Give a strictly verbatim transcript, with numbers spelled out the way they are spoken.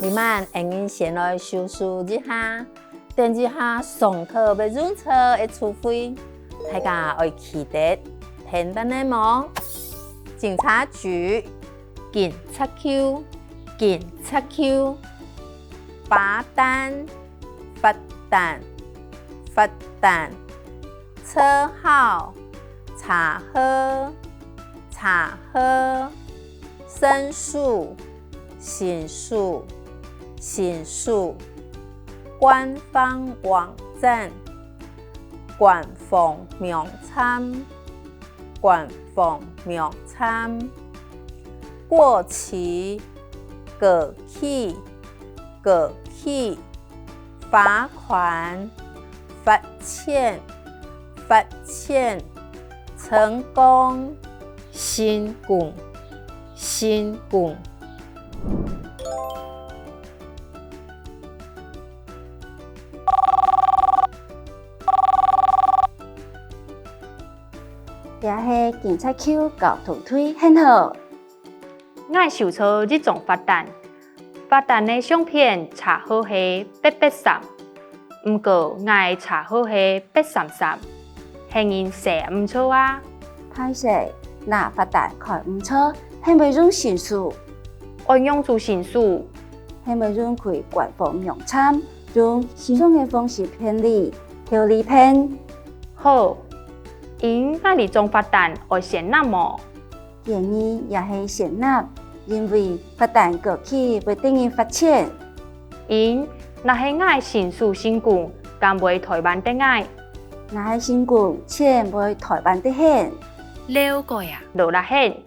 今晚，𠊎人先來熟識一下，等一下上課會用著个詞彙，大家愛記得，聽等咧無？警察局，警察局，警察局，罰單，罰單，罰單。 車號，車號，車號，申訴，申訴，申訴，官方網站，官方網站，官方網站，過期，過期，過期， 罰款，罰錢，罰錢，成功，成功，成功。這係警察局交通隊，你好。 𠊎收著一張罰單，罰單个相片車號係八八三，毋過𠊎車號係八三三，係人寫毋著啊！歹勢，若罰單開毋著，你會用申訴？愛仰子申訴？你會用去官方網站，用申訴个方式辦理，調理辦。好，恁𠊎這張罰單愛先納無？ 建議也係先納，因為罰單過期會得人罰錢。恁，若係𠊎申訴成功，敢會退還得𠊎？若係成功，錢會退還得你。了解啊！勞力你！